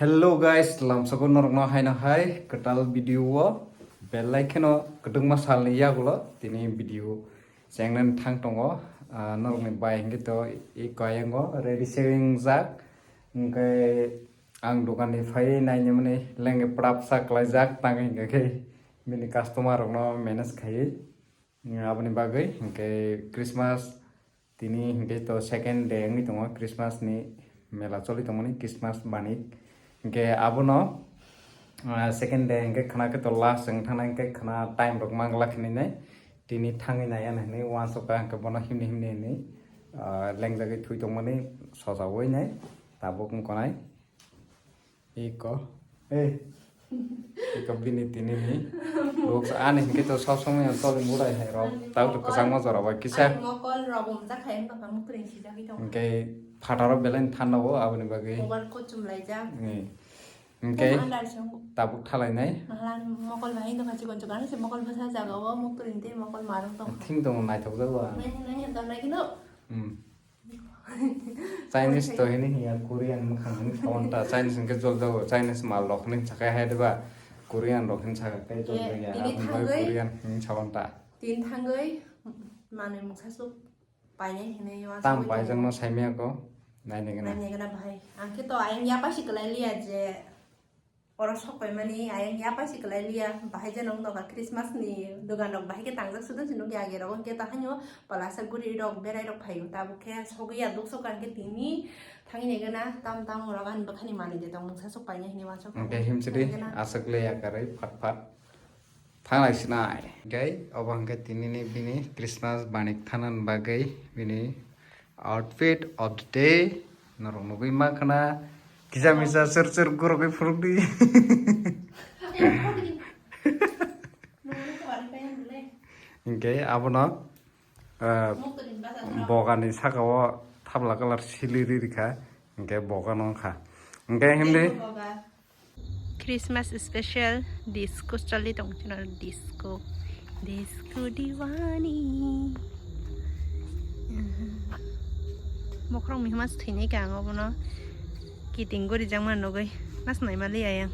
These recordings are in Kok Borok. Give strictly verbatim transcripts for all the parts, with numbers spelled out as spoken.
Hello guys, lamsoko norokno haino hai kwtal video o belai kheno kwdwngma salni yagulo tini video chengnani thang tongo. Ah, norokni bai hwnkhe to i koyango ready se wngjak, hwnkhe ang dokanni phaiwi nainimani lengkhe prapsa klaijak tangwi hwnkhe khe bini customer rokno manage khaiwi. Aboni bagwi hwnkhe Christmas tini hwnkhe to second day wngwi tongo, Christmas ni mela choli tongmani, Christmas banik. Hwnkhe abono, ah, second day hwnkhe khna khe to last wng thangna hwnkhe khna time rok mangla khe nai tini thangwi nai ani hinwi uansukha hwnkhe bono himni himni hinwi, ah, lengjagwi thwi tongmani sojawi nai tabuk wngkha nai. Iko. Eh. Iko bini tini ni. Looks ani hwnkhe to sob somoi ang toli murai hai rok. Ani tau to mokol, kwchangma jora bai kisa. Ani mokol rok umjak hai wngkha mukring sijagwi tongo. Hwnkhe phataro belai thanda o aboni bagwi. Mobile kuchum laijak. Ni. Hwnkhe tamo andar se wng- tabuk thalai nai. Mahlan mokol bai wngkha chikon chikon se mokol bwsa jaga o mukring tei mokol marwng tongo. Thing tongo naithok jago. Nai nai nai nai nai kino. Hmm. Chinese to hini hiya, Korean mwkhang hini sawan ta. Chinese hwnkhe jol jago, Chinese mal rok hini sakai hai diba, Korean rok hini sakai jol jago ya. Tini aboni bagwi thangwi, Korean hini sawan ta. Tini thangwi manwi mungsa suk painai hinwi uansugwi tongo. Tam paijakno saimaya ko, nainai gana. Nainai gana bahai. Ang khe to ayang yapasi kwlai liya je Oro sok paimani ayang yapasi kwlai liya, bahai jeno wng nokha Christmas ni dogan rok bahai khe tangjak sudo se nukya age rok, hwnkhe to haino palasa guri rok berai rok phaio, tabuk khe sogwi ya duk sokha hwnkhe tini thangwi nai gana tam tam rok ani bwkhani manwi de tong mungsa sok painai hinwi uansuk tongo. Hwnkhe himsidi aswk le yakarwi phat phat thanglai sinai. Hwnkhe obo hwnkhe tini ni bini Christmas banik thanani bagwi bini Outfit of the day, norok nugwi mankha na, kisa misa sir sir gorogwi phunukdi. Hinkhe abono, ah, bogani saka o thabla colour sili ri rikha, hinkhe boga no wngkha. Hinkhe himdi. Christmas special disco choli tong chwng disco, disco diwani. Bokhorok mihima se thwinai ka ang obono kiting gori jakma nugwi mas naima li ayang.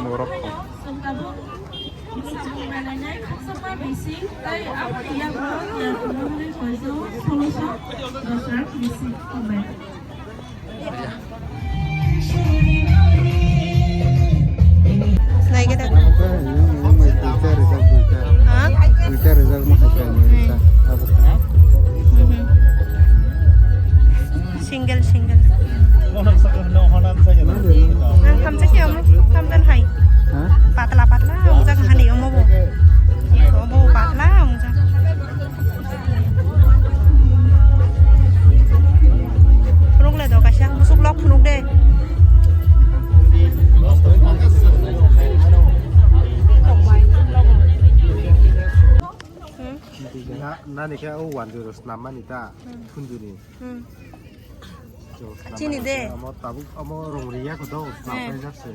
Morok. Naikhe da. Yang, yang, yang, duita rijak, duita. Ha? Duita rijak, mo hai khe, hmm, rijak. Abo. Mhm. Single, single. Ang thamsa khe omo, thamsa hai. Ha? Patla, patla, ang jak hani omo bo. Iko bo patla, ang jak. Phunuk le do kaisa, musuk lok phunuk de. Hmm? Na, nani khe o wanjui rok snam mani ta, hmm, thunjuni. Hmm. Chini de. Amo tabuk, amo rong riya ko do, snam, eh, paijak se.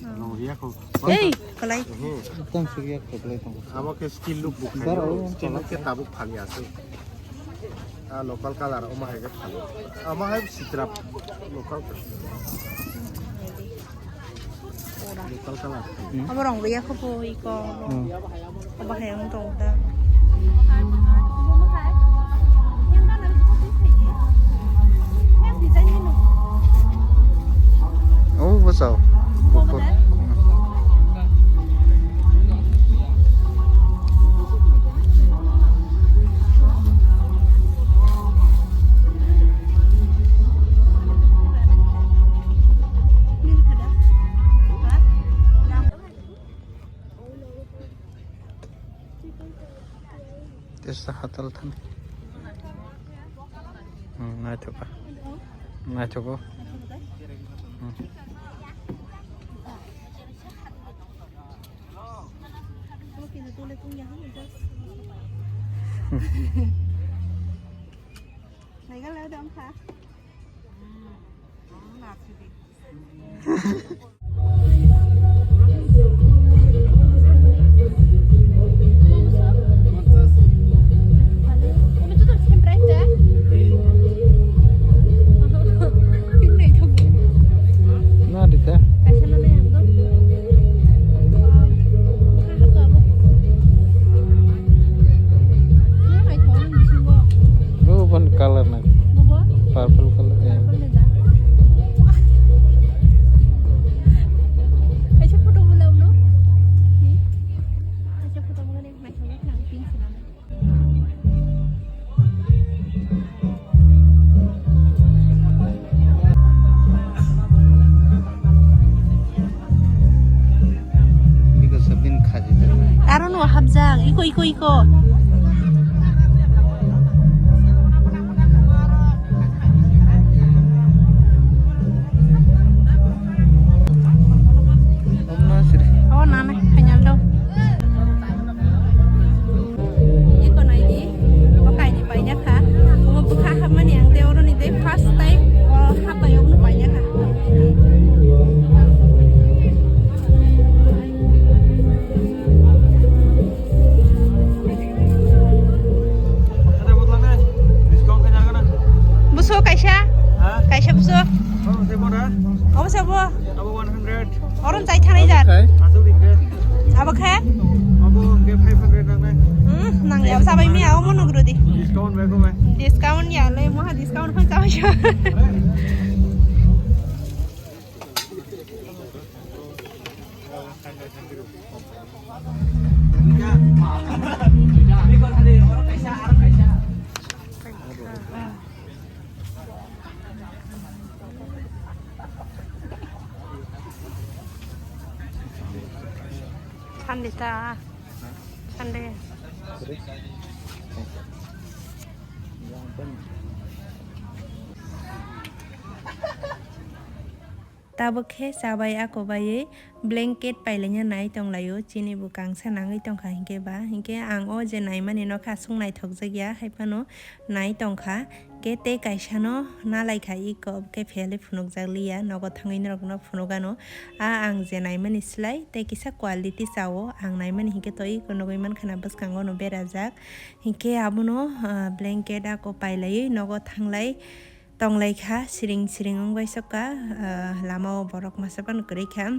Hmm. Rong riya ko. Ei, kalai. Ehe. Tang suriya ko kalai tang. Amo khe steel look bu khayo, steel look khe tabuk phali aswk. Ah, local colour, omo hai khe phali. Amo hai sitra local. Local colour. Hmm. Abo rong riya kho bo iko. Hmm. Abo hai ang tong ta. Oh, bosao. Kukur. Hmm. Tesa hatal thani. Hmm, naithoka. Naithogo. Hmm. Meghalaya dong kha. Bo ban color na. Purple color. Eh. Kaisa photo bo lamno. Kaisa photo bo lamno. Biko sabin khaji. Aro no hapjak, iko, iko, iko. Oh, nana, kanyal do. Iko nai di, bo kaini paina kha. Omo bwkha hapmani ang tei oro ni tei first time o hapai omo paina kha. Buso kaisa? Ha? Kaisa buso? Oh, saya mau dah. Omo sabo? Abo one hundred. Oron chai thanai jar. Asuk dikhe. Abo khe? Abo hingke five hundred nangnai. Hmm, nang ya sabai mi abo nugro di. Discount bai kome. Discount ya le, moha discount phan sabai sha. Sunday ta. Sunday. Tabuk khe chabai ako baiwi blanket pailaina nai tonglaio, chini bo kangsa nangwi tongkha hinkhe ba, hinkhe ang o je naimani nokha aswk naithokjakya, haiphano nai tongkha, khe tei kaisano nalaikha iko khe phiyali phunukjakliya, nogo thangwi norokno phunukgano. A ang je naimani slai tei kisa quality chao, ang naimani hinkhe to iko nugwi mankhana bwskango no berajak, hinkhe abono, ah, blanket ako pailaiwi nogo thanglai. Tonglaikha, siring siring wngbai sokha, ah, lama o borok masa phano kwrwi kha.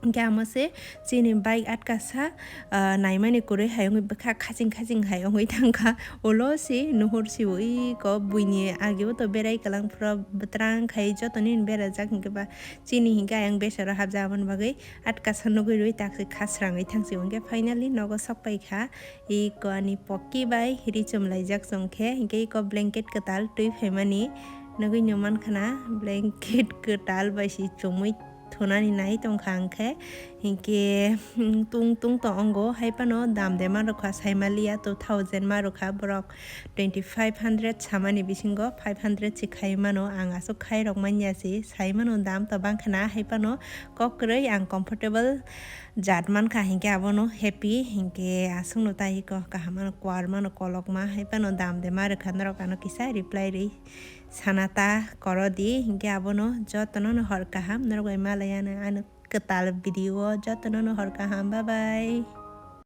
Hinkhe amo se chini bike atkasa, ah, naimani kwrwi hai wngwi bwkha khaching khaching hai wngwi thangkha. Ulo se nuhur se ui ko buini agi o to berai kwlang phuru bwtrang khai joto nini berajak hinkhe ba chini hinkhe ayang besero hapjak aboni bagwi atkasa nugwi rwi taksi khasrangwi thangsi hinkhe finally nogo sokpai kha. Iko ani poki bai richum laijak chwng khe, hinkhe iko blanket kwtal twi phaimani nugwi nw mankha na, blanket kwtal bai se chumui thunani nai tongkha ang khe, hinkhe tung tung to ongo, haiphano dam de ma rwkha saimaliya, two thousand ma rwkha borok, twenty five hundred samani bisingo five hundred se khai mano, ang aswk khai rok manya se sai mano, dam to bangkha na, haiphano kok kwrwi ang comfortable jat mankha hinkhe abono happy hinkhe aswkno tai iko kaham ano kwar mano kolokma hai phano dam de ma rwkha norok ano kisa reply rwi sana ta koro di hinkhe abono jotono no hor kaham norok bai malai ano ano kwtal video o jotono no hor kaham bye bye.